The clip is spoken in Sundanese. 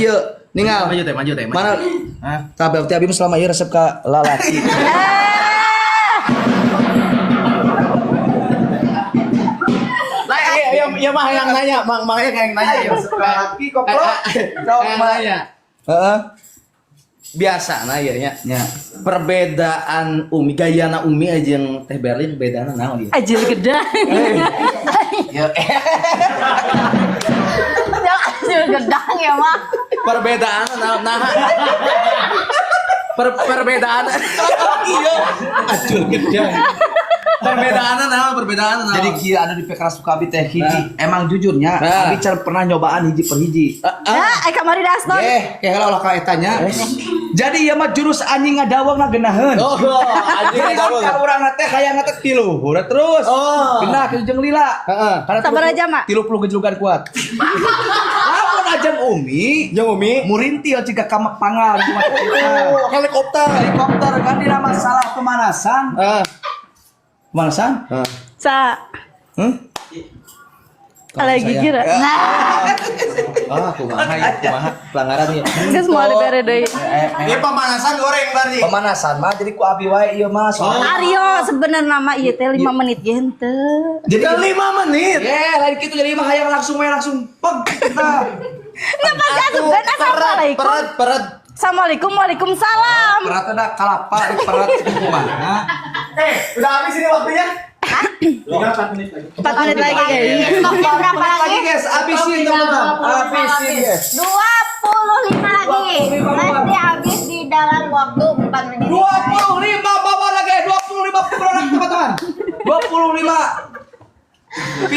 Kieu, ningal. Maju teh, maju teh. Mana? Hah? Tah, berarti abi mah selama ieu resep ka lalaki. Lah, iya, iya, iya mah yang nanya, mang mang yang nanya ya. Lalaki koplo. Sok Yang mah. nanya. Heeh. Biasa nah ya nya. Nya. Perbedaan Umi gayana Umi aja yang Teh Berlin bedana naon ieu? Ajil gedang. Ya, Ajil gedang ya mah. perbedaan naon nah. Perbedaan iya acul gedang. Perbedaan naon, perbedaan naon? Jadi kieu anu dipekeras ku abi teh hiji. Emang jujurnya Nah. abi can pernah nyobaan hiji per hiji. Ya, eh kamari daston. Eh, kayak lah ka eta nya. Jadi ieu mah jurus anjing ngadawang na geunaheun. Oh, anjing Jadi ngadawang. ka urang teh hayang teh tilu huruf terus. Oh. Genah kitu jeung lila. Heeh. Karena Sabar aja, Mak. 30 gejlugan kuat. Lamun ajang Umi, Jeung Umi. Murintil jika kamak pangal di mata kita. Oh, helikopter. Helikopter kan dina masalah pemanasan. Heeh. Pemanasan? Heeh. Sa Hah? lagi Saya. kira. Nah, Ah, kumaha ya, kumaha pelanggaran ya. geus moal dibere deui. Eh, Ini pemanasan goreng berarti. Pemanasan mah jadi ku abi wae ieu mah soalnya. Aryo sebenarnya mah ieu teh 5 menit ge henteu. Jadi 5 menit. Eh, lain gitu jadi mah hayang langsung we langsung peg kita. Nah, pasti asup kan assalamualaikum. Perat, perat. Assalamualaikum, waalaikumsalam. Perat ada kalapa di perat kumaha. Eh, udah habis ini waktunya. Tinggal 4 menit lagi. 4 menit lagi guys. Stoknya berapa Lagi lagi? guys, habisin teman-teman. Habisin guys. 25 lagi. 25. Pasti habis di dalam waktu 4 menit. 25 bawa lagi 25 produk teman-teman. 25.